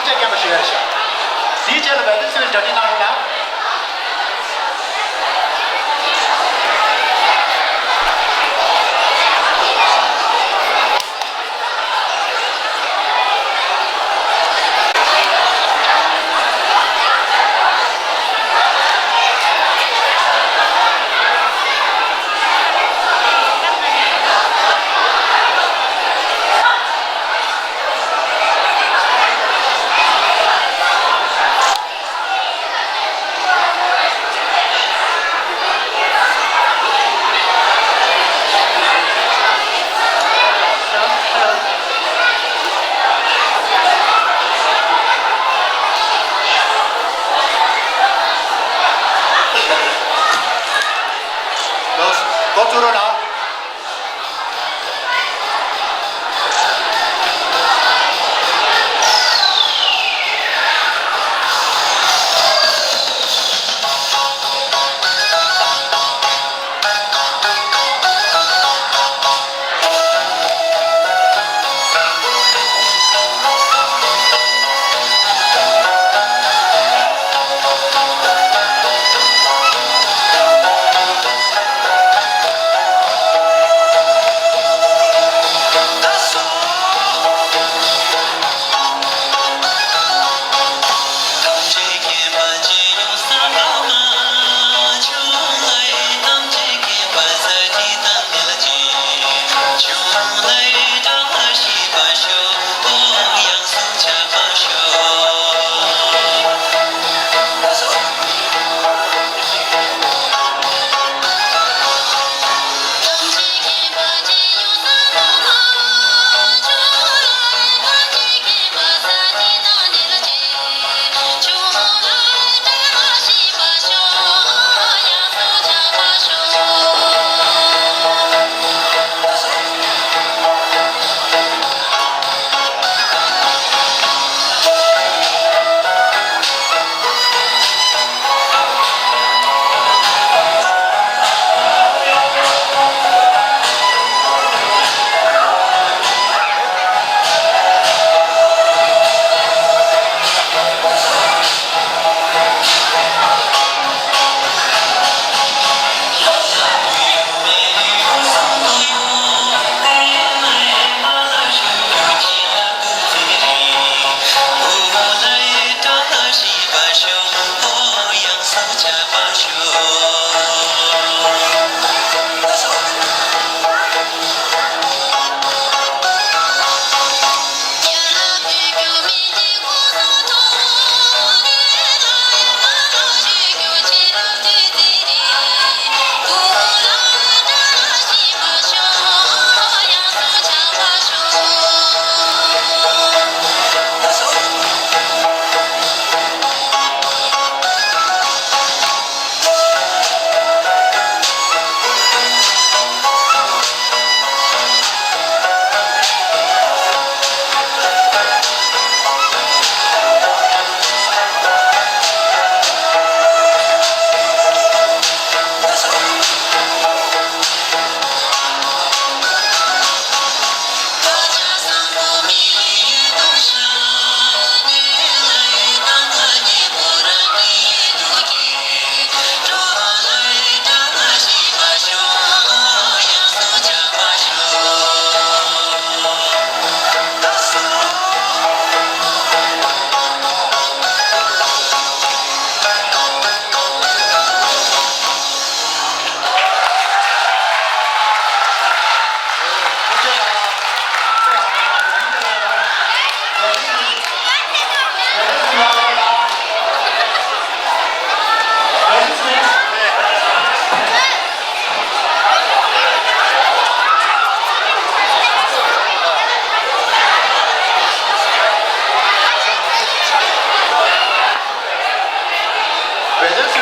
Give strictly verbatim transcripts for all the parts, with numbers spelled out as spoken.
ཆ་རྐྱང་པ་ཞུ་ཡ་རེད་ཤག་དེའི་རྗེས་ལ་བལ་དུ་སུའི་གྲ་སྒྲིག་གནང་རོགས་གནང་། ལོ། ལོ་བཅུ་རུ་ལ། བོད་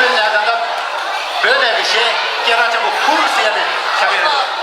དོན་ཞུ་བའི་ལས་ཀ་འདི་བོད་ནས་ཀྱི་གཞས་སྐད་གྲགས་ཆེན་པོ་ཕུར་ཟེར་ཡ་དེ་ཆགས་ཀྱི་རེད།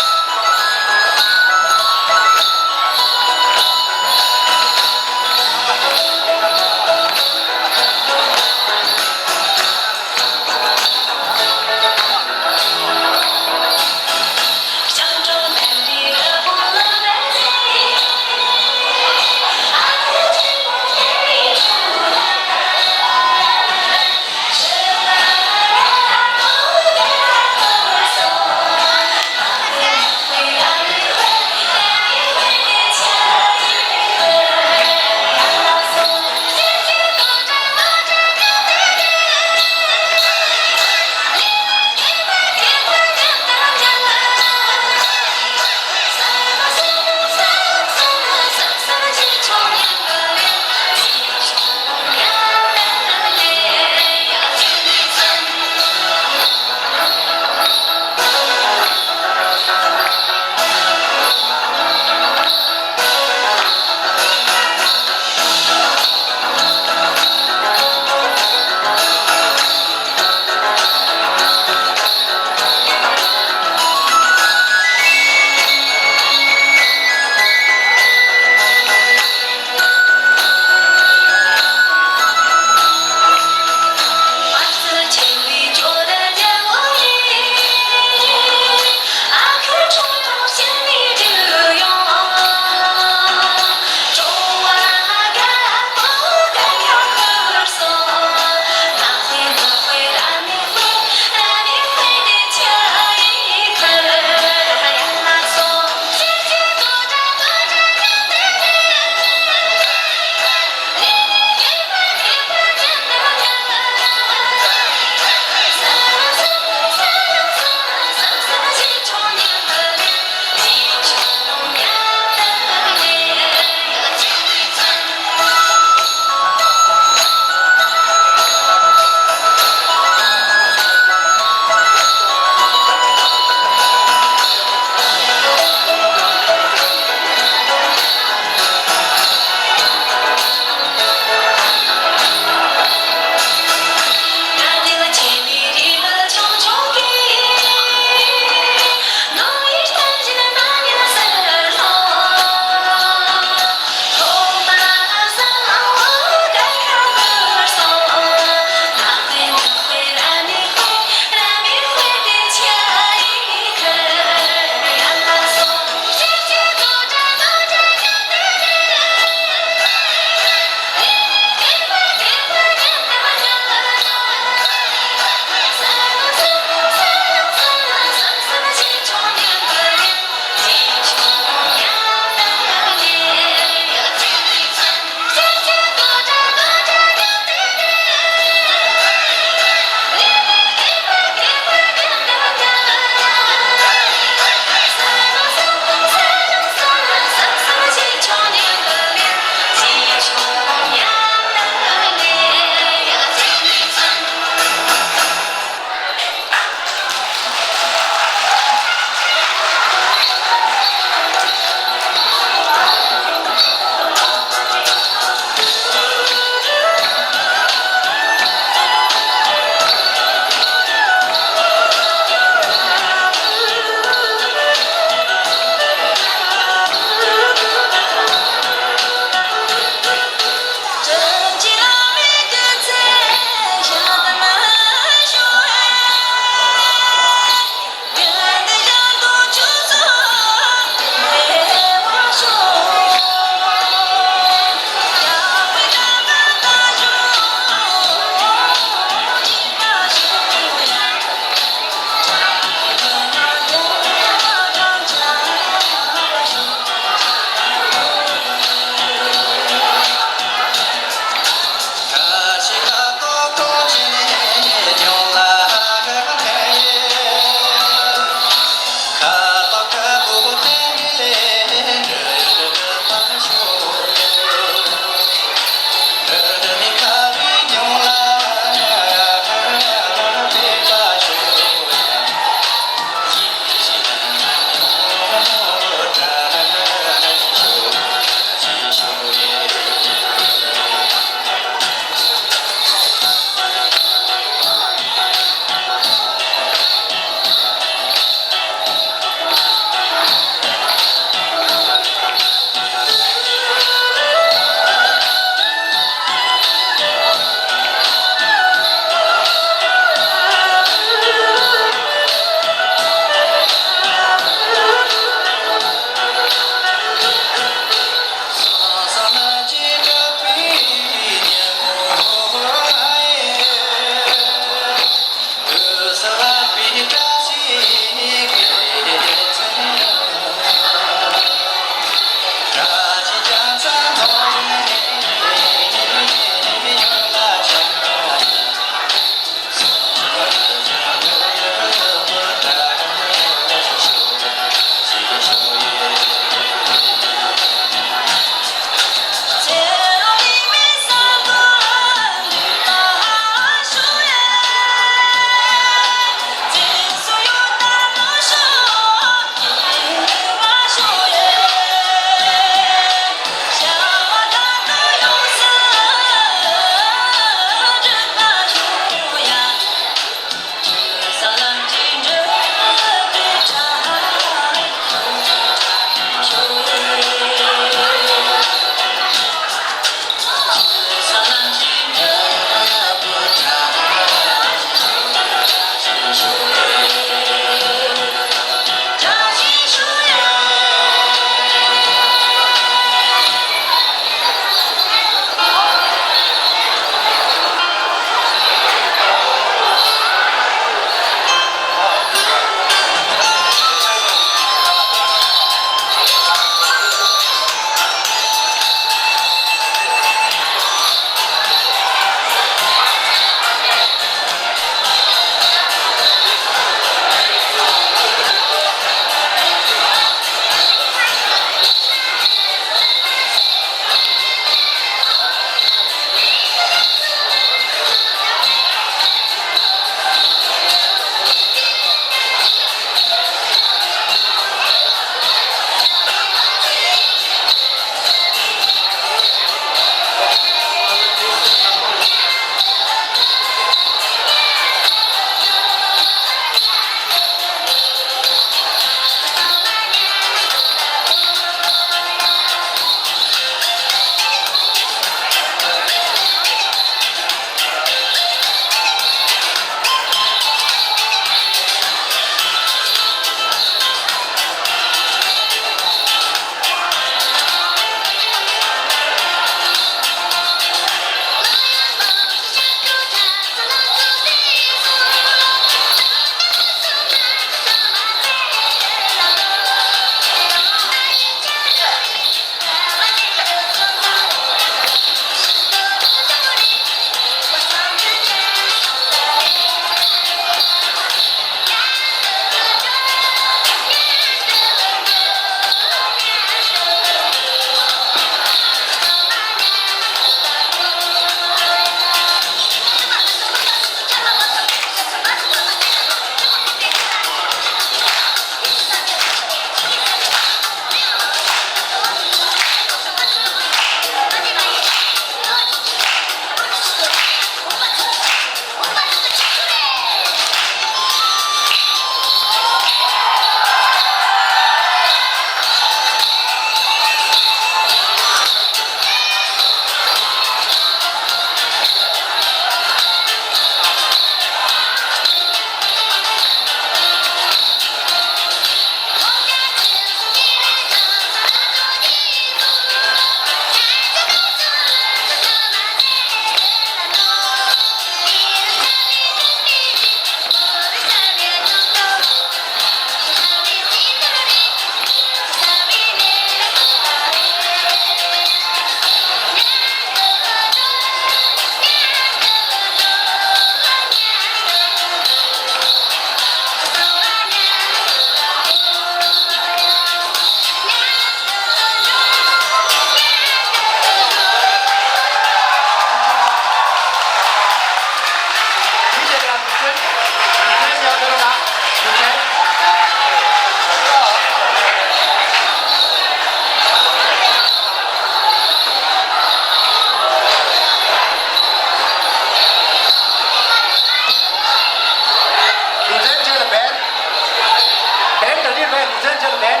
ལུག་རྫིའི་རྗེས་ལ་འབད།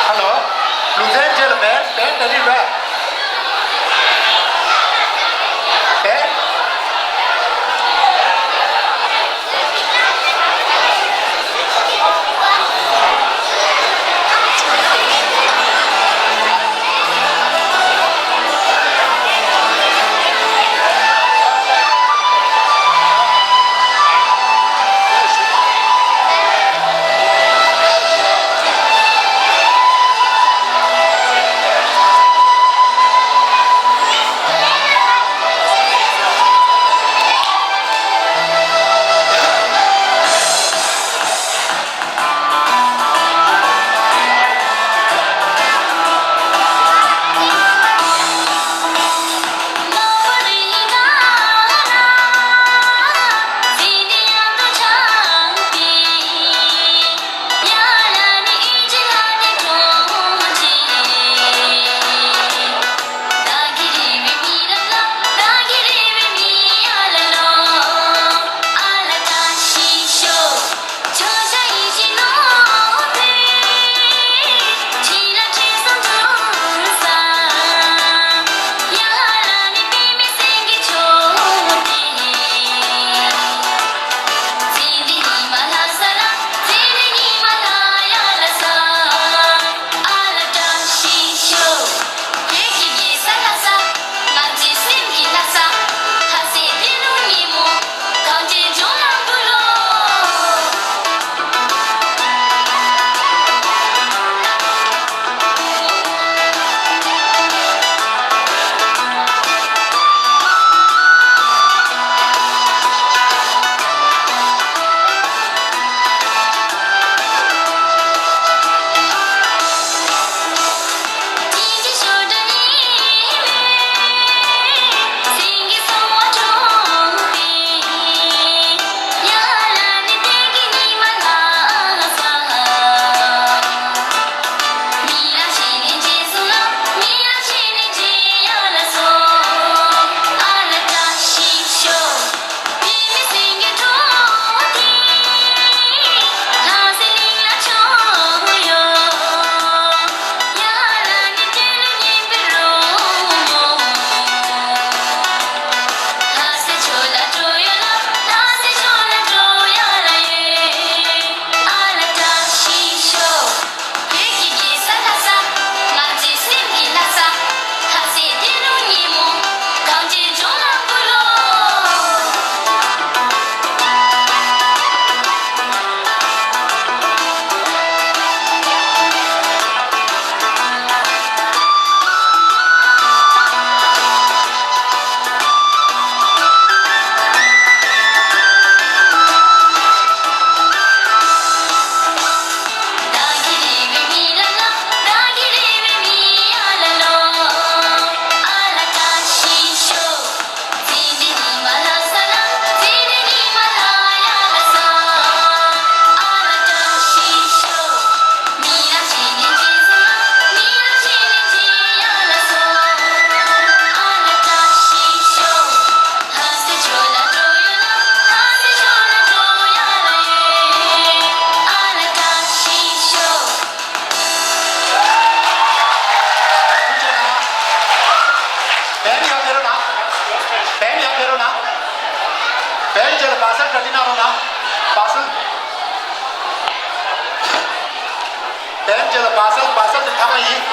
ཧ་ལོ། ལུག་རྫིའི་རྗེས་ལ་འབད། འབད་ད་རིང་འབད། འབད། བན་ཡང་ཕེ་རོ་ན། བན་ཡང་ཕེ་རོ་ན། བན་ཅེ་ལ་པ་སལ་ག་ཏི་ན་རོ་ན། པ་སལ། བན་ཅེ་ལ་པ་སལ་པ་སལ་དེ་ཐ་མ་ཡིན།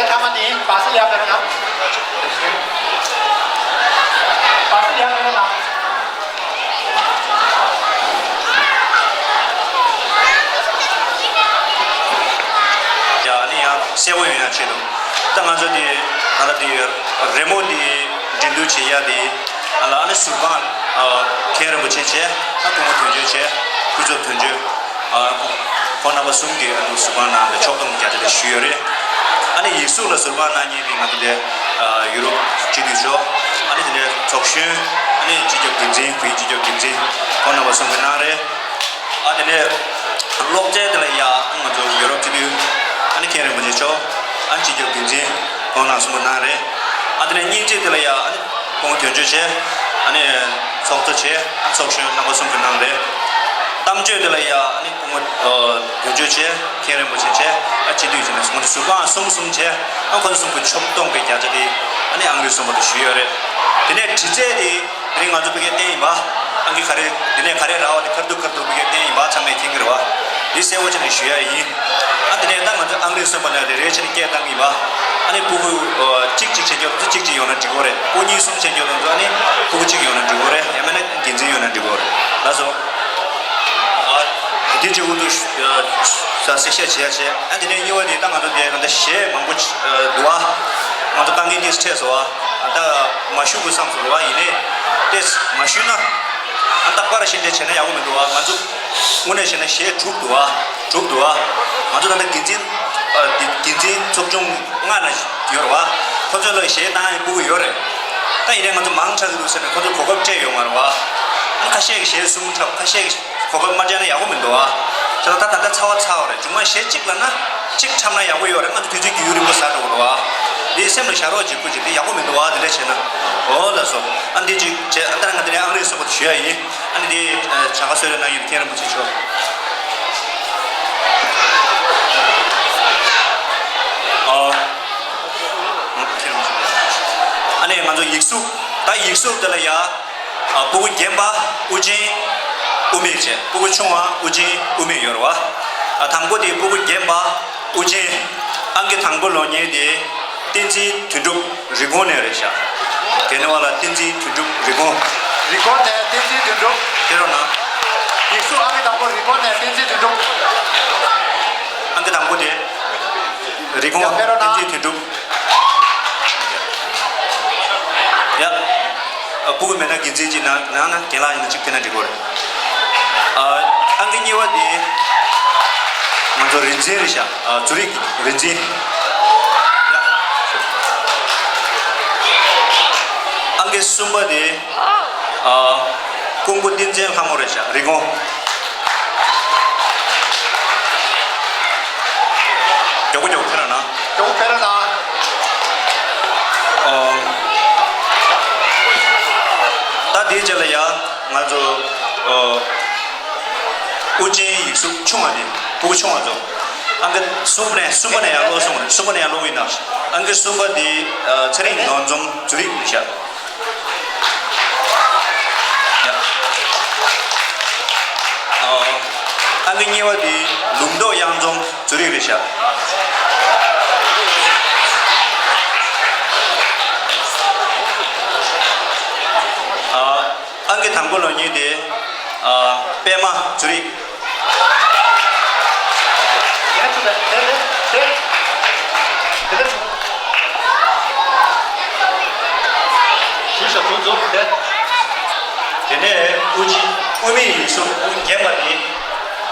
ཐ་མ་དེ་བ་སི་ལི་ཡ་པེ་རོ་ན། བ་སི་ལི་ཡ་པེ་རོ་ན། ཡ་ནི་ཡང་གསལ་པོ་ཡོང་ཡ་ཆེད་དུ། ད་ང་ཚོ་དེ་ད་ལྟ་དེ་རི་མོ་དེ་འགྲན་བསྡུར་བྱེད་ཡ་དེ་ཨ་ལ་ཨ་ནི་ཟུར་ཁང་མཁན་རིན་པོ་ཆེ་བྱས། ཨ་སྐུ་ངོ་དོན་གཅོད་བྱས། སྐུ་ཚབ་དོན་གཅོད། ཨ་ཁོང་རྣམ་པ་གསུམ་གྱིས་ཨ་ནི་ཟུར་ཁང་ནང་ལ་ཕྱོགས་སྡོམ་རྒྱ་ཆེ་ཞུས་ཡོད་རེད། ཨ་ནི་ཡིག་གཟུགས་ལ་ཟུར་ཁང་གནང་མཁན་དེ་ང་ཚོ་དེ་ཨ་ཡུ་རོབ་སྤྱི་འཐུས་མཆོག་ཨ་ནི་དེ་ནས་ཚོགས་གཞོན། ཨ་ནི་སྤྱི་ཁྱབ་འགན་འཛིན། བོད་སྤྱི་ཁྱབ་འགན་འཛིན། ཁོང་རྣམ་པ་གསུམ་གྱིས་གནང་རེད། ཨ་དེ་ནས་གློག་རྫས་དེ་ལ་ཡ་ང་ཚོ་ཡུ་རོབ་སྤྱི་འཐུས་ཨ་ནི་མཁན་རིན་པོ་ཆེ་མཆོག་ཨ་ནི་སྤྱི་ཁྱབ་འགན་འཛིན། ཁོང་རྣམ་གསུམ་གྱིས་གནང་རེད། ཨ་དེ་ནས་སྙིང་རྗེ་དེ་ལ་ཡ་ཨ་ནི་སྐུ་ངོ་དོན་གཅོད་བྱས། ཨ་ནི་ཚོགས་གཙོ་བྱས། ཨ་ཚོགས་གཞོན་རྣམ་པ་གསུམ་གྱིས་གནང་རེད། གཏམ་བརྗོད་དེ་ལ་ཡ་ཨ་ནི་སྐུ་ངོ་དོན་གཅོད་བྱས། མཁན་རིན་པོ་ཆེ་བྱས། ཨ་སྤྱི་འཐུས་བྱས་ནས་ང་ཚོ་ཟུར་ཁང་གསུམ་གསུམ་བྱས། ཨ་ཁོང་ཚོ་གསུམ་པོ་ཕྱོགས་སྡོམ་གྱི་རྒྱ་ཆེ་དེ་ཨ་ནི་ཨང་རིམ་གསུམ་པ་དུ་ཞུས་ཡོད་རེད། དེ་ནས་དྲི་རྩད་དེ་དེ་རིང་ང་ཚོ་ཕ་གིར་བསྟན་ཡིན་པ། ཨང་ཀི་ག་རེ་དེ་ནས་ག་རེ་རག་པ་དེ་ཁ་ཐུག་ཁ་ཐུག་ཕ་གིར་བསྟན་ཡིན་པ་ཚང་མས་མཁྱེན་གྱི་རེད་བ། འདི་གསལ་པོ་བྱས་ནས་ཞུ་ཡ་ཡིན། ཨ་དེ་ནས་ད་ང་ཚོ་ཨང་རིམ་གསུམ་པ་ནས་རེ་རེ་བྱས་ནས་སྐད་བཏང་གི་ཡིན་པ། ཨ་ནི་ཕྲུ་གུ་གཅིག་གཅིག་བྱེད་རྒྱུ་ཚོ་གཅིག་གཅིག་ཡོང་ན་འགྲིག་གི་རེད། ཕྲུ་གུ་གཉིས་གསུམ་བྱེད་རྒྱུ་ཚོ་ཨ་ནི་ཕྲུ་གུ་གཅིག་ཡོང་ན་འགྲིག་གི་རེད། ཡང་མིན་ན་འགན་འཛིན་ཡོང་ན་འགྲིག་གི་རེད། ལགས་སོ། ཨ་དེ་གཅིག་འུ་ཚོ་ས་གསལ་བཤད་བྱེད་ཡ་བྱས། ཨ་དེ་ནས་གཉིས་པ་དེ་ད་ང་ཚོ་དེ་ད་ལྟ་གཞས་མང་པོ་འདུག་བ། ང་ཚོ་དཀའ་ངལ་ཏོག་ཙམ་འཕྲད་སོང་བ། ད་མ་ཞུ་དགོས་བསམ་སོང་བ། ཡིན་ནའི་ཏོག་ཙམ་མ་ཞུས་ན་ཨ་རྟག་པར་བཞིན་དེ་བྱས་ན་ཡག་པོ་མི་འདུག་བ། ང་ཚོ་དངོས་གནས་བྱས་ན་གཞས་དྲུག་འདུག་བ། དྲུག་འདུག་བ། ང་ཚོ་ད་ལྟ་འགན་འཛིན་ཨ་འདི་འགན་འཛིན་ཚོགས་ཆུང་ལྔ་ན་ཡོད་རེད་བ། ཁོ་ཚོ་ལ་གཞས་བཏང་ཡ་ཕྲུ་གུ་ཡོད་རེད། ད་ཡིན་ནའི་ང་ཚོ་མང་དྲགས་ཀྱི་འདུག་ཟེར་ནས་ཁོ་ཚོ་གོ་སྐབས་སྤྲད་ཡོད་མ་རེད་བ། ཨ་ཁ་ཤས་ཀྱིས་གཞས་གསུམ་འཁྲབ། ཁ་ཤས་ཀྱིས་གོ་སྐབས་མ་སྤྲད་ན་ཡག་པོ་མི་འདུག་བ། ཁྱེད་ལ་ད་ད་ལྟ་ཚ་བ་ཚ་བ་རེད། མཇུག་མ་གཞས་གཅིག་ལབ་ན་གཅིག་འཁྲབ་ན་ཡག་པོ་ཡོད་རེད། ང་ཚོ་དུས་ཚོད་རྒྱུན་རིང་པོ་ཟ་འགྲོ་གི་རེད་བ། འདི་སེམས་ལ་བཞག་རོགས་བྱེད། སྐུ་མཁྱེན། འདི་ཡག་པོ་མི་འདུག་བ། འདི་འདྲ་བྱས་ན། འོ་ལགས་སོ། ཨ་འདི་གཅིག་བྱས། ཨ་ད་ང་འདི་ནས་ཨང་རིམ་གསུམ་པ་དེ་ཞུ་ཡ་ཡིན། ཨ་ནི་འདི་བྱ་དགའ་གསོལ་རས་གནང་མཁན་མཁན་རིན་པོ་ཆེ་མཆོག་ཨ་ཨ་ནི་ང་ཚོ་ཡིག་གཟུགས། ད་ཡིག་གཟུགས་དེ་ལ་ཡ། ཨ་སྤུ་གུ་རྒན་པ་དབུ་ཅན་དབུ་མེད་བྱས། སྤུ་གུ་ཆུང་བ་དབུ་ཅན་དབུ་མེད་ཡོད་རེད་བ། ཨ་དང་པོ་དེ་སྤུ་གུ་རྒན་པ་དབུ་ཅན། ཨང་ཀི་དང་པོ་ལོ་ཉེས་དེ་བསྟན་འཛིན་དོན་གྲུབ་རི་ཀོན་ནས་རེད་ཤག་དེ་ནས་བ་ལ་བསྟན་འཛིན་དོན་གྲུབ་རི་ཀོན། རི་ཀོན་ནས་བསྟན་འཛིན་དོན་གྲུབ། དེ་རོ་ན། ཡིག་གཟུགས་ཨང་ཀི་དང་པོ་རི་ཀོན་ནས་བསྟན་འཛིན་དོན་གྲུབ། ཨང་ཀི་དང་པོ་དེ། རི་ཀོན། ཡ་ཕེ་རོ་ན། བསྟན་འཛིན་དོན་གྲུབ། ཡ། ཨ་སྤུ་གུ་མེད་ན་འགན་འཛིན་གཅིག་གནང་གནང་ན། རྒན་ལགས་ཡིན་ན་གཅིག་ཕེབས་ན་འགྲིག་གི་རེད། ཨ་ཨང་ཀི་གཉིས་པ་དེ་ང་ཚོ་རིག་འཛིན་རེད་ཤག་ཨ་ཛུ་རིག་རིག་འཛིན། ཡ། ཨང་ཀི་གསུམ་པ་དེ་ཨ་ཀོང་པོ་བསྟན་འཛིན་ལྷ་མོ་རེད་ཤག་རི་ཀོན། མགྱོགས་པོ་མགྱོགས་པོ་ཕེབས་རོགས་གནང་། མགྱོགས་པོ་ཕེབས་རོགས་གནང་། ཨོ། ད་དེའི་རྗེས་ལ་ཡ་ང་ཚོ་ཨོ་དབུ་ཅན་ཡིག་གཟུགས་ཆུང་བ་དེ། སྤུ་གུ་ཆུང་བ་ཚོ། ཨང་ཀི་གསུམ་པ་ནས་གསུམ་པ་ནས་ཡར་ཀློག་སོང་རེད། གསུམ་པ་ནས་ཡར་ཀློག་ཡིན་ན། ཨང་ཀི་གསུམ་པ་དེ་ཨ་ཚེ་རིང་ནོར་འཛོམས་ཛུ་རིག་རེད་ཤག་ཡ། ཨ་ཨང་ཀི་གཉིས་པ་དེ་ལུང་རྟོགས་གཡང་འཛོམས་ཛུ་རིག་རེད་ཤག་ཨ་ཨང་ཀི་དང་པོ་ལོ་ཉེས་དེ་ཨ་པད་མ་ཛུ་རིག་དེ་ནས་དབུ་ཅན་དབུ་མེད་ཡིག་གཟུགས་དབུ་རྒན་པ་དེ་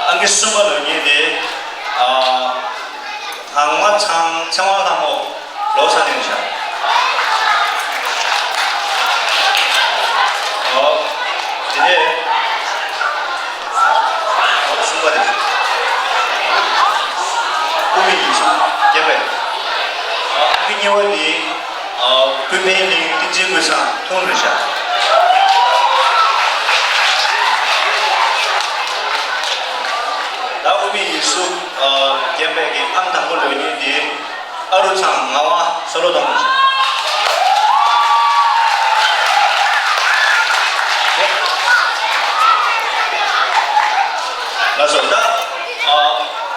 ཨང་ཀི་གསུམ་པ་ལོ་ཉེས་དེ་ཨ་དྭངས་མ་ཚང་ཚེ་དབང་ལྷ་མོ། ལོ་ས་ནས་བཞག་ཨོ། དེ་ནས་ཨོ་གསུམ་པ་དེ། དབུ་མེད་ཡིག་གཟུགས་རྒན་པས། ཨོ་ཨང་ཀི་གཉིས་པ་དེ། ཨོ་ཀུན་ཕན་གླིང་བསྟན་འཛིན་ཀུན་བཟང་ཐུང་རེད་བཞག་ད་དབུ་མེད་ཡིག་གཟུགས་ཨོ་རྒན་པས་ཀྱི་ཨང་དང་པོ་ལོ་ཉེས་དེ། ཨ་རུ་ཚང་ངག་དབང་བསོད་བློ་གཏོང་། ལགས་སོ། ད་ཨ་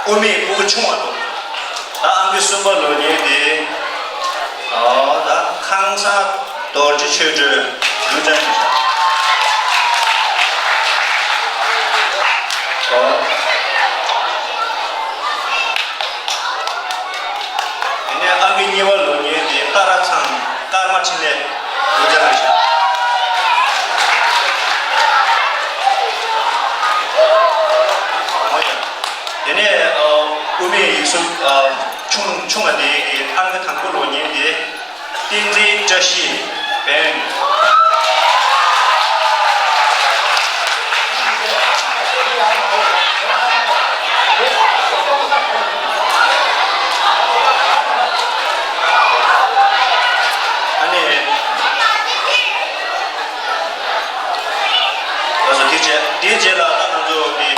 དབུ་མེད་སྤུ་གུ་ཆུང་བ་དང་། ད་ཨང་ཀི་གསུམ་པ་ལོ་ཉེས་དེ། ཨོ་ད་ཁང་གསར་རྡོ་རྗེ་ཆོས་སྒྲོན་ལུས་ཅན་རེད་ཤག་ཨོ། དེ་ནས་ཨང་ཀི་གཉིས་པ་ལོ་ཉེས་དེ་ཏཱ་ར་ཚང་ཀརྨ་འཕྲིན་ལས་ལུས་ཅན་རེད་ཤག་ཨོ་ཡ། དེ་ནས་ཨོ་དབུ་མེད་ཡིག་གཟུགས་ཨོ་ཆུང་ཆུང་བ་དེ་གི་ཨང་ཀི་དང་པོ་ལོ་ཉེས་དེ། བསྟན་འཛིན་བཀྲ་ཤིས་བན། ཨ་ནི། ལགས་སོ། དེ་རྗེས་དེ་རྗེས་ལ་ད་ང་ཚོ་གི་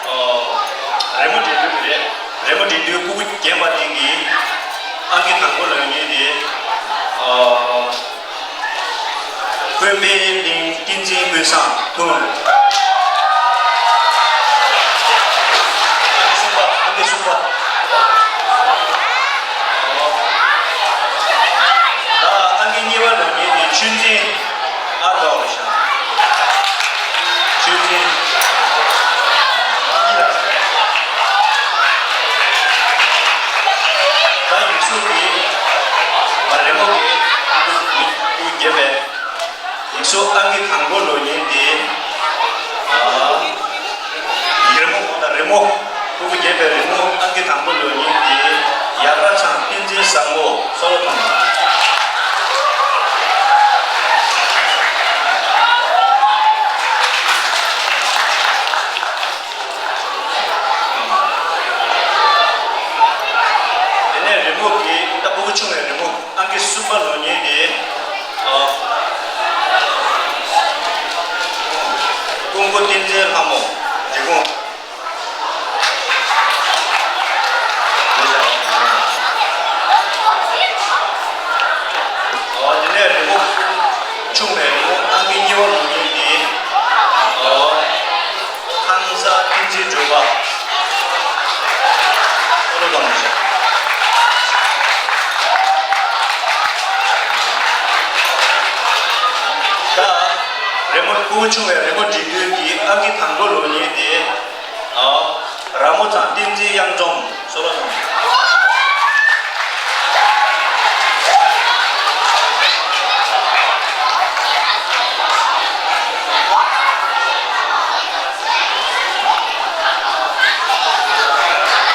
ཨོ། རི་མོ་འབྲི་དུས་རེད། རི་མོ་འབྲི་དུས་སྤུ་གུ་རྒན་པ་དེ་གིས་ཨང་ཀི་དང་པོ་ལོན་མཁན་དེ། ཨོ། ཀུན་ཕན་གླིང་བསྟན་འཛིན་ཀུན་བཟང་ཐུང་། ཨང་ཀི་གསུམ་པ། ཨང་ཀི་གསུམ་པ། ད་ཨང་ཀི་གཉིས་པ་ལོན་མཁན་དེ་ཆོས་འཛིན། ཨ་དགའ་བ་ཤ། ཆོས་འཛིན། ད་ཡིག་གཟུགས་ཀྱི་མ་རི་མོ་གི་སྐུ་སྐུ་རྒྱབ་པའི་ཡིག་གཟུགས་ཨང་ཀི་དང་པོ་ལོན་མཁན་དེ། ཨ། ཡིག་རི་མོ་དང་རི་མོ། སྤུ་གུ་རྒྱབ་པའི་རི་མོ་ཨང་ཀི་དང་པོ་ལོན་མཁན་དེ་ཡར་པ་ཚང་བསྟན་འཛིན་བཟང་པོ་སོ་ལོ་ཐོང་། དེ་ནས་རི་མོ་གི་ད་སྤུ་གུ་ཆུང་བའི་རི་མོ་ཨང་ཀི་གསུམ་པ་ལོན་མཁན་དེ། ཨ། ཀུན་མཁྱེན་བསྟན་འཛིན་ལྷ་མོ་འབྲི་གུང་། ཨོ། དེ་ནས་རི་མོ་ཆུང་བའི་རི་མོ་ཨང་ཀི་གཉིས་པ་ལོན་མཁན་དེ། ཨོ། ཁང་གསར་བསྟན་འཛིན་སྒྲོལ་དཀར། ཨོ་ལོ་དང་ཞིག་ད་རི་མོ་སྤུ་གུ་ཆུང་བའི་རི་མོ་འབྲི་དུས་ཀྱི་ཨང་ཀི་དང་པོ་ལོན་མཁན་དེ། ཨོ། ར་མོ་ཚང་བསྟན་འཛིན་གཡང་འཛོམས་སོ་ལོ་ཐོང་།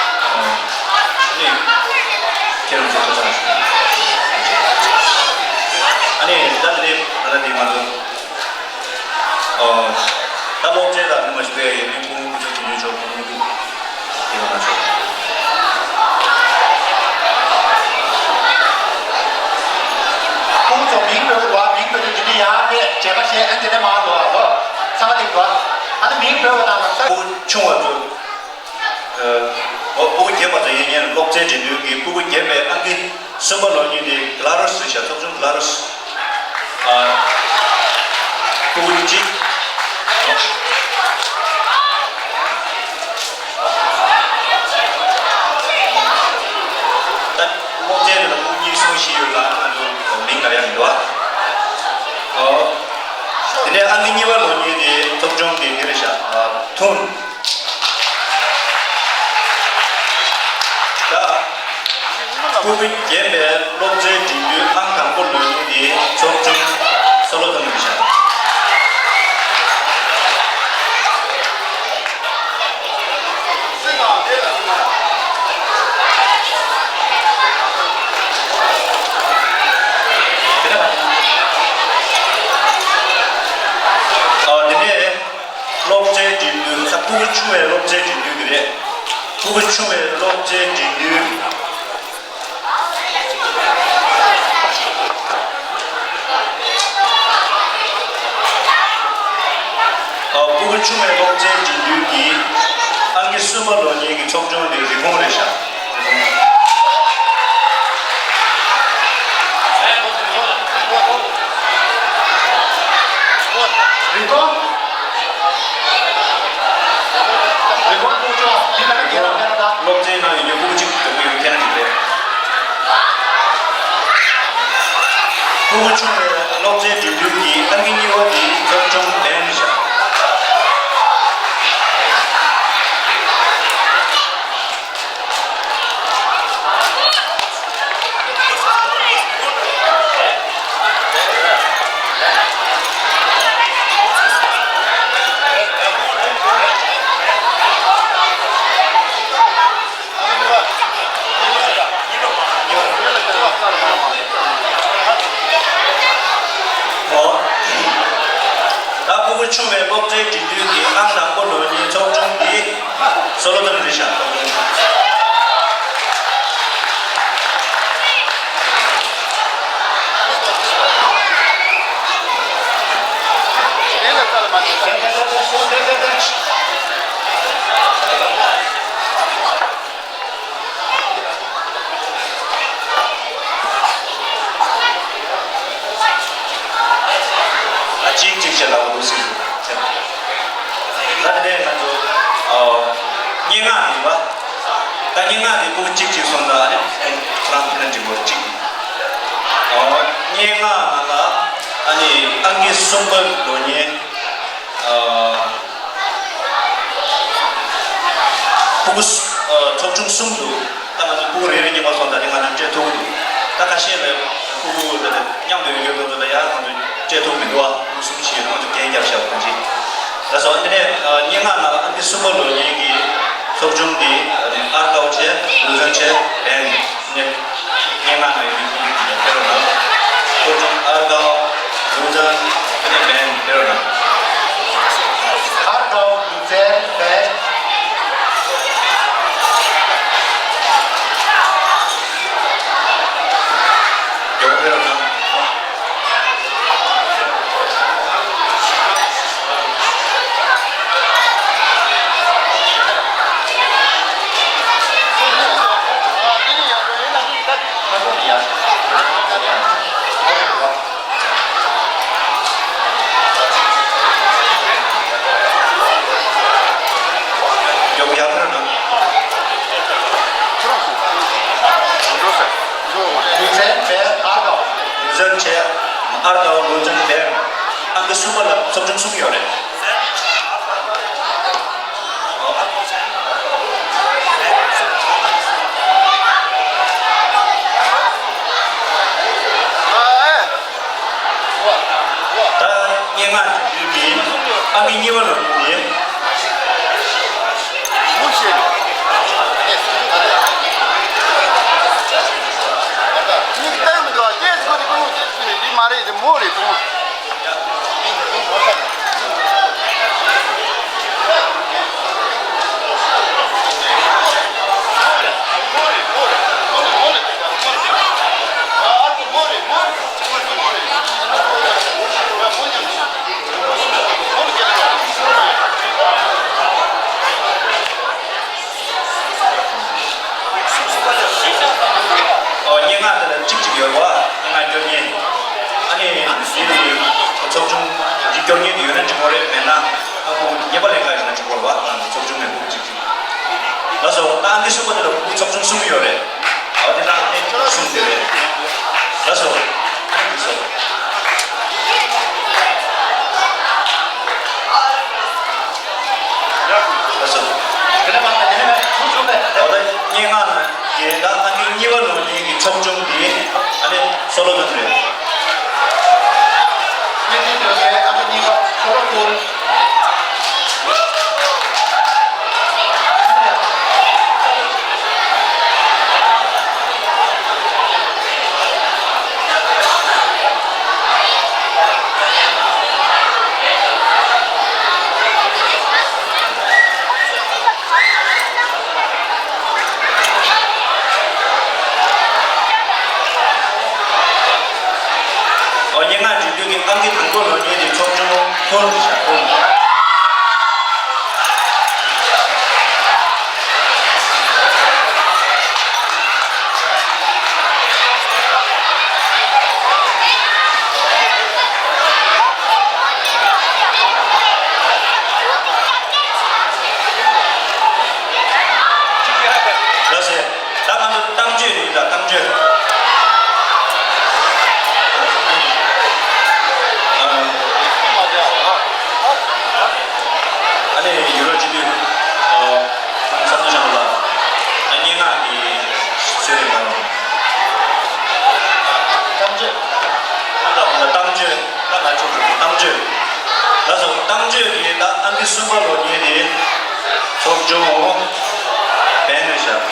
ཨ་ནི། ཁྱེད་རང་ཚོ་ཐུགས་ཚང་ཞུ། ཨ་ནི་ད་ལྟ་ནི་ང་ཚོ། ཨོ། ད་སློབ་ཚན་ལ་ནི་མ་ཞུ་བའི་ཡོད་མེད་ཁོང་ཁོ་ཚོ་དེ་ནས་ཆོག་ཁོང་ཁོ་ཚོ་དེ་ལ་མ་ཆོག་ཁོང་ཚོ་མིང་འབོད་དགོས་པ། མིང་འབོད་དུས་དེ་ནས་ཡར་ཕེབས་བྱས་པ་བྱས། ཨ་ནི་དེ་ནས་མར་ལོག་ཨ་ལོ། ཚང་མ་དེ་དགོས། ཨ་ནི་མིང་འབོད་པ་དང་ལམ་སང་། ཕྲུ་གུ་ཆུང་བ་ཚོ། ཨོ། སྤུ་གུ་རྒན་པ་ཚོ་ཡིན་ཉན་སློབ་ཚན་འབྲི་དུས་ཀྱི་སྤུ་གུ་རྒན་པའི་ཨང་ཀི་གསུམ་པ་ལོན་མཁན་དེ་ག་ལ་རོས་ཟེར་ཤག་སློབ་ཆུང་ག་ལ་རོས། ཨ། སྤུ་གུ་གཅིག་ད་སློབ་ཚན་དེ་ལ་སྤུ་གུ་གཉིས་གསུམ་བཞི་ཡོད་ལ་ང་ཚོ་མིང་ལབ་ཡ་མི་འདུག་ཨ། ཨོ། དེ་ནས་ཨང་ཀི་གཉིས་པ་ལོན་མཁན་དེ་སློབ་ཆུང་དེ་དེ་རེད་ཤག་ཨ། ཐུང་། ད། སྤུ་གུ་རྒན་པའི་སློབ་ཚན་འབྲི་དུས་ཨང་དང་པོ་ལོན་མཁན་དེ་སློབ་ཆུང་སོ་ལོ་ཐོང་རེད་ཤག་ཨ། དེ་ནས། སློབ་ཚན་འབྲི་དུས། ད་སྤུ་གུ་ཆུང་བའི་སློབ་ཚན་འབྲི་དུས་ཀྱི་རེད། སྤུ་གུ་ཆུང་བའི་སློབ་ཚན་འབྲི་དུས། ཨ། སྤུ་གུ་ཆུང་བའི་སློབ་ཚན་འབྲི་དུས་ཀྱི་ཨང་ཀི་གསུམ་པ་ལོན་མཁན་གྱི་ཚོགས་ཆུང་དེ་རི་བོང་རེད་ཤག་རི་བོང་། རི་བོང་ཚོགས་ཆུང་། འདི་ལ་ཁྱེད་རང་ཕེབས་ན་ད། སློབ་ཚན་ནང་ཡོད་རྒྱུ་སྤུ་གུ་གཅིག་དགོས་ཀྱི་ཡོད་མཁན་གཅིག་རེད། ད་སྙན་ངག་དེ་ཕྲུ་གུ་གཅིག་གཅིག་སོང་ཙང་ཨ་ནི་ཁོ་རང་ཕན་ཅིག་གོ་གཅིག་ཨོ། སྙན་ངག་ནང་ལ་ཨ་ནི་ཨང་ཀི་གསུམ་པ་ལོ་ཉེ་ཨ་ཕྲུ་གུ་ཨ་ཚོགས་ཆུང་གསུམ་འདུག་ད་ང་ཚོ་ཕྲུ་གུ་རེ་རེ་གཉིས་པ་སོང་ཙང་ཨ་ནི་ང་ཚོ་སྤྲད་ཐུབ་ཀྱི་འདུག་ད་ཁ་ཤས་ལ་ཕྲུ་གུ་དེ་ལ་མཉམ་དུ་ཡོད་མཁན་དེ་ཚོ་ལ་ཡང་ང་ཚོ་སྤྲད་ཐུབ་མི་འདུག་ཨ་ཕྲུ་གུ་གསུམ་བཞི་ཡོད་ན་ང་ཚོ་འགན་རྒྱབ་བཞག་གོ་གཅིག་ལགས་སོ། འདི་ནས་སྙན་ངག་ནང་ཨང་ཀི་གསུམ་པ་ལོ་ཉེ་གི་ཚོགས་ཆུང་འདི་ཨར་ཀའོ་ཆེ་ལུ་ཙན་ཆེ་བན་སྙན་ངག་ནང་ཡོད་མཁན་ཕེ་རོ་ན། ཚོགས་ཆུང་ཨར་ཀའོ་ལུ་ཙན་ནས་བན་ཕེ་རོ་ན། ཨར་ཀའོ་ལུ་ཙན་བན། ཡོང་ཕེ་རོ་ན། ཡོང་ཡ་ཕེ་རོ་ན། ལུ་ཙན་བན་ཨར་ཀའོ། ལུ་ཙན་ཆེ་ཨར་ཀའོ་ལུ་ཙན་བན། ཨང་ཀི་གསུམ་པ་ལ་ཚོགས་ཆུང་གསུམ་ཡོད་རེད། ད་སྙན་ངག་འབྲི་རྒྱུ་འདི་ཨང་ཀི་གཉིས་པ་ལ་འདི། མུ་ཤེས། མིག་བཏང་མི་འདུག་ཨ་ཏེས་ཁོ་དེ་ཀུན་སློང་ཅན་ཅིག་རེད། འདི་མ་རེད། དེ་མོ་རེད་དུང་། ཨོ། སྙན་ངག་དེ་ལ་གཅིག་གཅིག་ཡོད་རེད་བ། སྙན་ངག་སྐྱོར་མཁན། ཨ་ནི་འདི་ཚོགས་ཆུང་འདི་སྐྱོར་མཁན་དེ་ཡོད་ན་འགྲིག་གི་རེད། མེད་ན་ཨ་ཁུ་ཉེས་པ་ལེན་ག་ཡོད་ན་འགྲིག་གི་རེད་བ། ང་ཚོ་ཚོགས་ཆུང་ནས་ཁུག་གཅིག་གཅིག་ལགས་སོ། ད་ཨང་ཀི་གསུམ་པ་དེ་ལ་ཕྲུ་གུ་ཚོགས་ཆུང་གསུམ་ཡོད་རེད། ཨ་དེ་ནང་ནས་གསུམ་དེ་རེད། ལགས་སོ། ཨང་ཀི་གསུམ། ལགས་སོ། ཨོ་ད་སྙན་ངག་ནང་གི་ད་ཨང་ཀི་གཉིས་པ་ལོ་ཉེ་གི་ཚོགས་ཆུང་འདི་ཨ་ནི་སོ་ལོ་མོན་རེད། སྙན་ངག་ནང་གི་ཨང་ཀི་གཉིས་པ་སོ་ལོ་མོན། ཨོ། སྙན་ངག་འབྲི་དུས་ཀྱི་ཨང་ཀི་དང་པོ་ལོ་ཉེ་དེ་ཚོགས་ཆུང་ཧྥུན་ཞ་ཧྥུན། ལགས་སེ། ད་ང་ཚོ་གཏམ་བརྗོད་ཡིན་ད། གཏམ་བརྗོད། ཨ་ནི་ཡུ་རོབ་སྤྱི་འཐུས་ཨ་བསམ་གཏན་ཤོག་ལ་ཨ་སྙན་ངག་གི་ཚོད་རེ་དང་། གཏམ་བརྗོད། གཏམ་བརྗོད། ད་ང་ཚོ་གཏམ་བརྗོད། ལགས་སོ། གཏམ་བརྗོད་ཀྱི་ད་ཨང་ཀི་གསུམ་པ་ལོ་ཉེ་དེ་ཚོགས་ཆུང་བན་ནས་བཞག་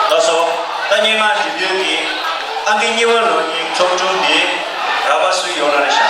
ལགས་སོ། ད་སྙན་ངག་འབྲི་དུས་ཀྱི་ཨང་ཀི་གཉིས་པ་ལོ་ཉེ་ཚོགས་ཆུང་འདི་ར་བ་སུ་ཡོད་ན་རེ་ཤག་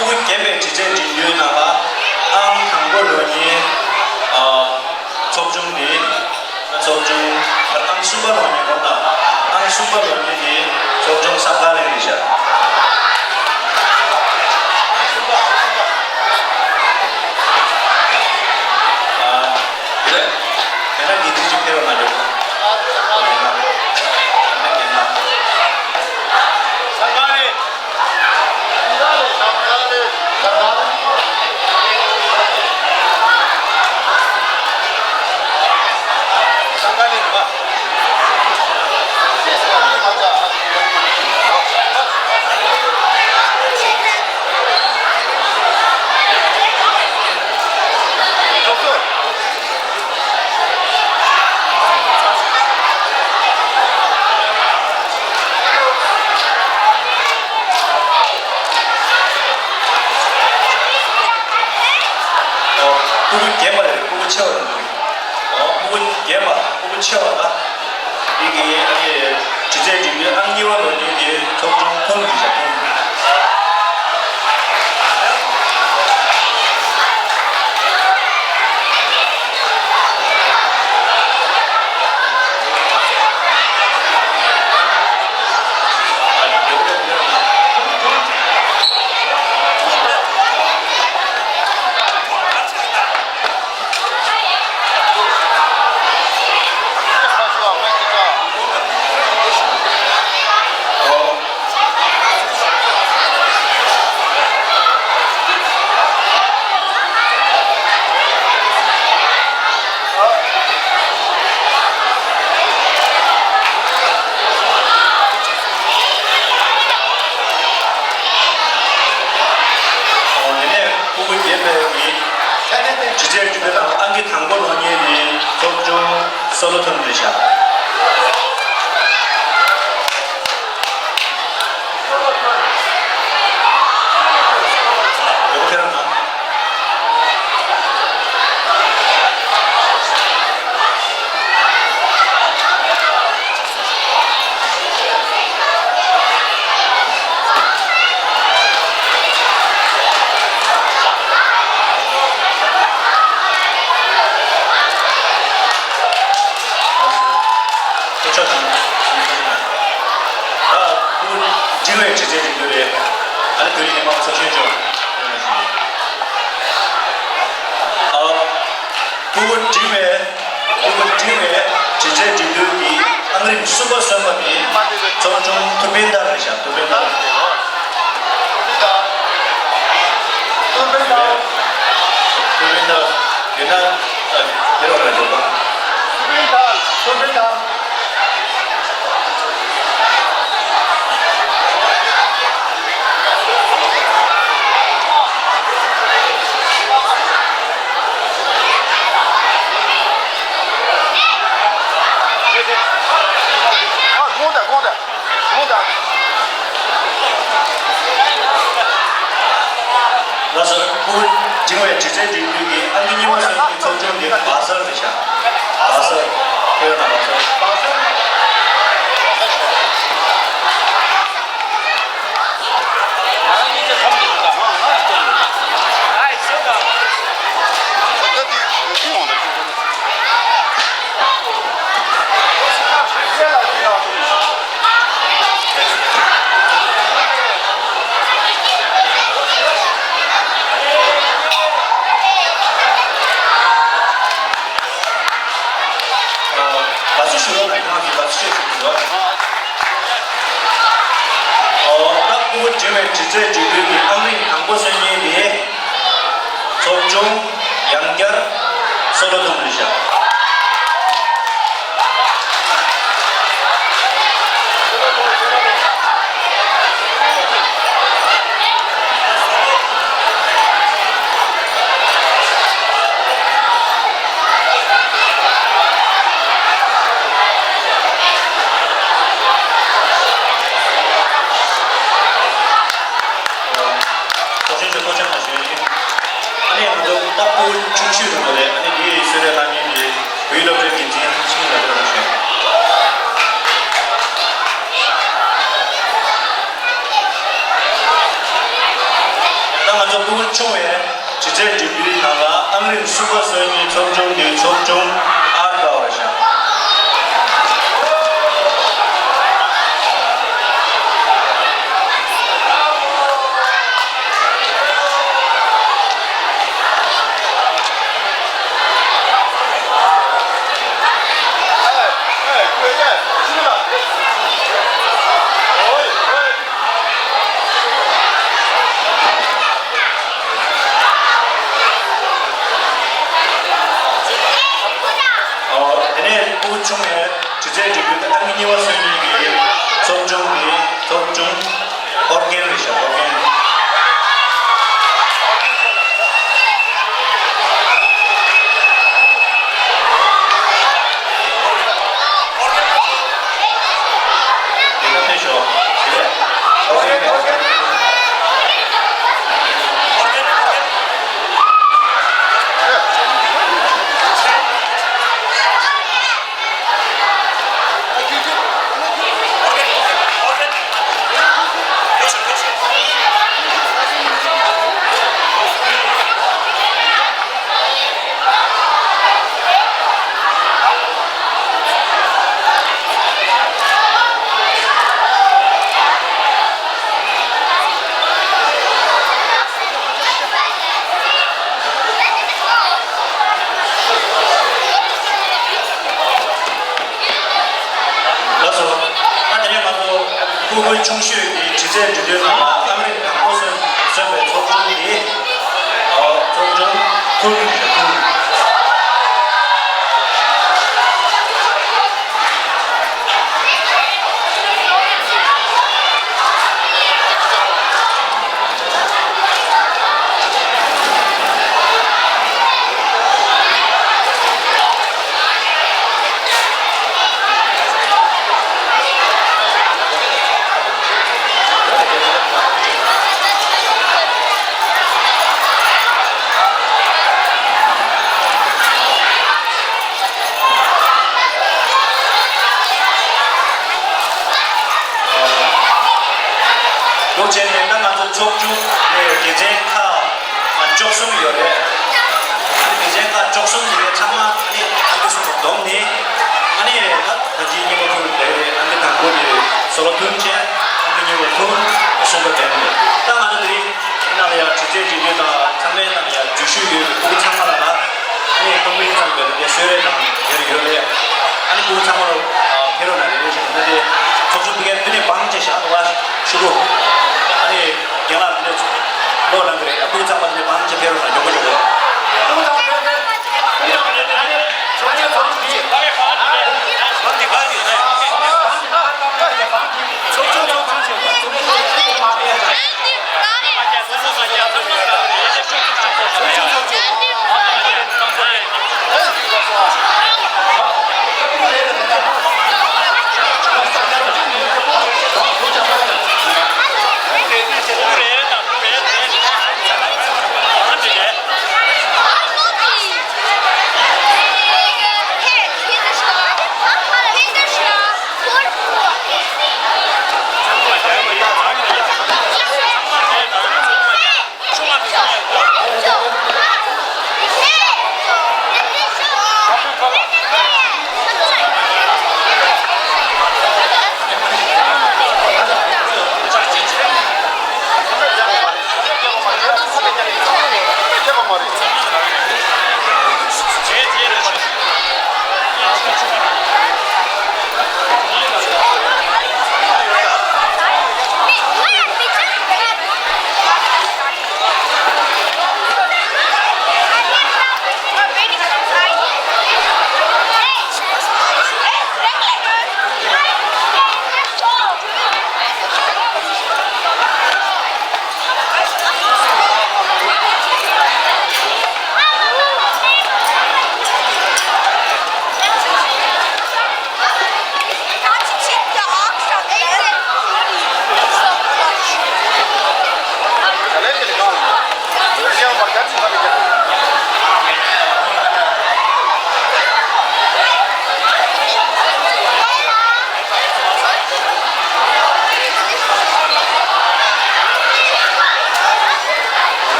ཕྲུ་གུ་རྒན་པའི་དྲི་རྩད་འགྲན་བསྡུར་ནང་ལ་ཨང་དང་པོ་ལོན་མཁན། ཨ། ཚོགས་ཆུང་འདི། ཚོགས་ཆུང་ཨང་གསུམ་པ་ལོན་མཁན་དགོངས་དག་ཨང་གསུམ་པ་ལོན་མཁན་འདི་ཚོགས་ཆུང་བསམ་གཏན་གླིང་རེད་ཤག་ཨ། རེད། དེ་ན་འདི་འདི་ཅིག་ཕེབས་པ་མ་འདུག་ཨ། དེ་ན། དེ་ན། བསམ་གཏན་གླིང་། ཨོ། སྤུ་གུ་རྒན་པ་རེད། སྤུ་གུ་ཆེ་བ་རེད་འདུག་ཨོ། སྤུ་གུ་རྒན་པ། སྤུ་གུ་ཆེ་བ་ལ། འདི་གི་ཨ་ནི་དྲི་རྩད་འགྲན་བསྡུར་ཨང་གཉིས་པ་ལོན་མཁན་གྱི་ཚོགས་ཆུང་ཐུང་གི་ཞབས་ཐུང་། ཨོ། དེ་ནས་སྤུ་གུ་རྒན་པའི་མི། དྲི་རྩད་འགྲན་བསྡུར་ནང་ཨང་ཀི་དང་པོ་ལོན་མཁན་ནི་ཚོགས་ཆུང་སོ་ལོ་ཐོན་རེད་ཤག་ཡོད་ཁྱེད་རང་ན། ཁྱེད་ཆོག་དང་། ད་ཁོ་འབྲིང་བའི་དྲི་རྩད་འགྲན་བསྡུར་རེད། ཨ་ནི་བོད་རིགས་ནས་མང་ཚོགས་ཤོད་ཆོག་ཨ། སྤུ་གུ་འབྲིང་བའི། སྤུ་གུ་འབྲིང་བའི་དྲི་རྩད་འགྲན་བསྡུར་གྱི་ཨང་རིམ་གསུམ་པ་སོན་པ་ནི་ཚོགས་ཆུང་ཐུབ་བསྟན་དར་རེད་ཤག་ཐུབ་བསྟན་དར། ཐུབ་བསྟན་དར། ཐུབ་བསྟན་དར། དེ་ན། ཨ། དེ་རོགས་ལ་འཇོག་པ། ཐུབ་བསྟན་དར། ཐུབ་བསྟན་དར། ཨ། དགོངས་དག་དགོངས་དག་དགོངས་དག་ལགས་སོ། སྤུ་གུ་འབྲིང་བའི་དྲི་རྩད་འགྲན་བསྡུར་གྱི་ཨང་ཀི་གཉིས་པ་སོན་པའི་ཚོགས་ཆུང་དེ་སྦ་སལ་རེད་ཤག་སྦ་སལ། ཁྱེད་རང་ན་སྦ་སལ། སྦ་སལ། ཨ། བ་སུ་ཞུ་རོགས་རེད། ཁོང་གིས་བ་སུ་ཞུ་ཞུ་རོགས། ཨོ། ད་སྤུ་གུ་འབྲིང་བའི་དྲི་རྩད་འགྲན་བསྡུར་གྱི་ཨང་རིམ་དང་པོ་སོན་མཁན་དེ་ཚོགས་ཆུང་ཡང་བསྐྱར་སོ་ལོ་ཐོན་རེད་ཤག་ཚོགས་ཆུང་ཚོས་ཐུགས་རྗེ་ཆེ་ཞུ་ཡ་ཡིན། ཨ་ནི་ང་ཚོ་ལྟ་སྐུལ་ཆུང་ཤོས་རེད་པ་རེད། ཨ་ནི་འདིའི་གསོལ་རས་གནང་མཁན་གྱི་ ཆུང་བའི་གྲི་རྩལ་འགྲན་བསྡུར་ནང་ལ་ཨ་མི་རི་ཀ་སུ་པར་སོ་ནི་ཚོགས་ཆུང་འདི་ཚོགས་ཆུང་ཨར་དཀར་བར་བཞག་ཨོ། དེ་ནས་སྤུ་གུ་ཆུང་བའི་གྲི་རྩལ་འགྲན་བསྡུར་ཨ་མི་གཉིས་པ་སོན་མཁན་གྱི་ཚོགས་ཆུང་གི་ཚོགས་ཆུང་ཨོར་གན་རེད་ཤག་ཨོར་གན། ལགས་སོ། ད་དེ་ནས་ང་ཚོ་སྤུ་གུ་ཆུང་ཤོས་ཀྱི་གྲི་རྩལ་འགྲན་བསྡུར་ནང་ལ་ཨ་མི་རི་ཀ་དང་པོ་སོན་སོན་པའི་ཚོགས་ཆུང་གི་ཨོ་ཚོགས་ཆུང་ཁུལ་ཁུལ། ལོ་ཆེན་ནས་ད་ང་ཚོ་ཚོགས་ཆུང་ནས་དགེ་མཚན་ཁག་བཅུ་གསུམ་ཡོད་རེད། དགེ་མཚན་ཁག་བཅུ་གསུམ་ཡོད་རེད། ཚང་མ་ནི་ཨ་ཁུ་གསུམ་པོ་བསྡོམས་ནས་ཨ་ནི་ད་ད་ཅི་སྙིང་པོ་ཐུར་ལས་རེད། ཨ་ནི་དང་པོ་ནི་བཟོ་ལོ་ཐུན་བཅས་ཨ་ནི་སྙིང་པོ་ཐུར་གསུམ་པོ་ལྡན་རེད། ད་ང་ཚོ་དེ་རིང་ནང་ལ་ཡང་དྲི་རྩད་དྲི་རྒྱུ་དང་ཚང་མའི་ནང་ལ་ཡང་འཛུལ་ཞུགས་ཡོད་པའི་སྤུ་གུ་ཚང་མ་ལ་ལ་ཨ་ནི་ཀོང་པོའི་ཚང་བའི་ལ་དེ་གསོལ་རས་དང་དེར་ཡོད་རེད། ཨ་ནི་སྤུ་གུ་ཚང་མ་ལ་ཕེབས་རོགས་གནང་རེ་རེ་བཞིན་ན་དེ་ཚོགས་ཆུང་དེ་གའི་ཕུ་ནས་བང་ཆེ་བཞག་འདུག་བ་ཤུ་གུ། ཨ་ནི་རྒན་ལགས་དེ་ནས་བློ་གནང་གི་རེད། སྤུ་གུ་ཚང་མ་དེ་ནས་བང་ཆེ་ཕེབས་རོགས་གནང་མགྱོགས་པོ་མགྱོགས་པོ། སྤུ་གུ་ཚང་མ་ཕེབས་ཏེ་སྤུ་གུ་ཚང་མ་ཕེབས་ཏེ་ཚོགས་ཆུང་དེ།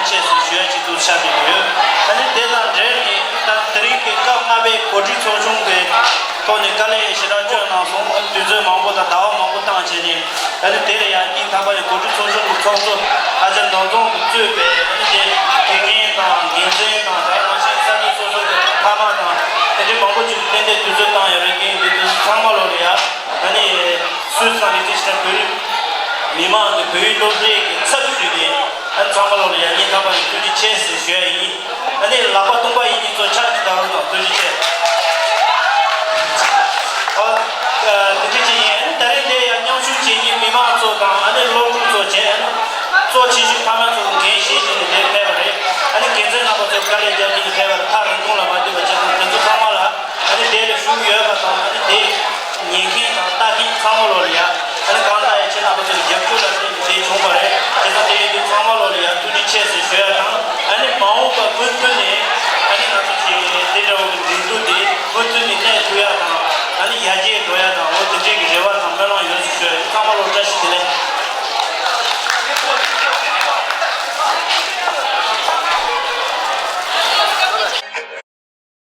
ཆེད་དུ་ཞུ་ཡ་ཅིག་ཏུ་ཆགས་བསྡད་ཡོད། ཨ་ནི་དེ་དང་འབྲེལ་ནས་ད་དེ་རིང་གི་སྐབས་ལྔ་པའི་གོ་སྒྲིག་ཚོགས་ཆུང་གི་ཐོག་ནས་དཀའ་ལས་ཞེ་དྲག་བསྐྱོན་གནང་སོང་། དུས་ཚོད་མང་པོ་དང་ཟླ་བ་མང་པོ་བཏང་བྱས་ནས། ཨ་ནི་དེ་ལ་ཡང་སྙིང་ཐག་པ་ནས་གོ་སྒྲིག་ཚོགས་ཆུང་གི་ཚོགས་གཙོ་ཨ་ཅག་ནོར་འཛོམས་ཀྱིས་གཙོས་པའི་ཨ་ནི་དེ་དགེ་རྒན་དང་འགན་འཛིན་དང་ད་ནང་བཞིན་ས་གནས་སོ་སོ་གི་མཐའ་མ་དང་དེ་འདྲའི་མང་པོ་ཅིག་ཏན་ཏན་དུས་ཚོད་བཏང་ཡོད་རེད། རྐྱེན་དེ་ཚོ་ཚང་མ་ལོ་ལ་ཡ་ཨ་ནི་སུད་སི་དང་ལི་ཏི་ཤན་བོད་རིགས་མི་མང་གི་བོད་ཡིག་སློབ་གྲྭའི་གི་ཚབ་ཞུས་ཏེ་ཨ་ནི་ཚང་མ་ལོ་ལ་ཡ་སྙིང་ཐག་པ་ནས་ཐུགས་རྗེ་ཆེ་ཟེར་ཞུ་ཡ་ཡིན། ཨ་ནི་ལག་པ་སྟོང་པ་ཡིན་མིན་ཚོ་ཕྱག་ཅིག་བརྡབ་རོགས་གནང་། ཐུགས་རྗེ་ཆེ།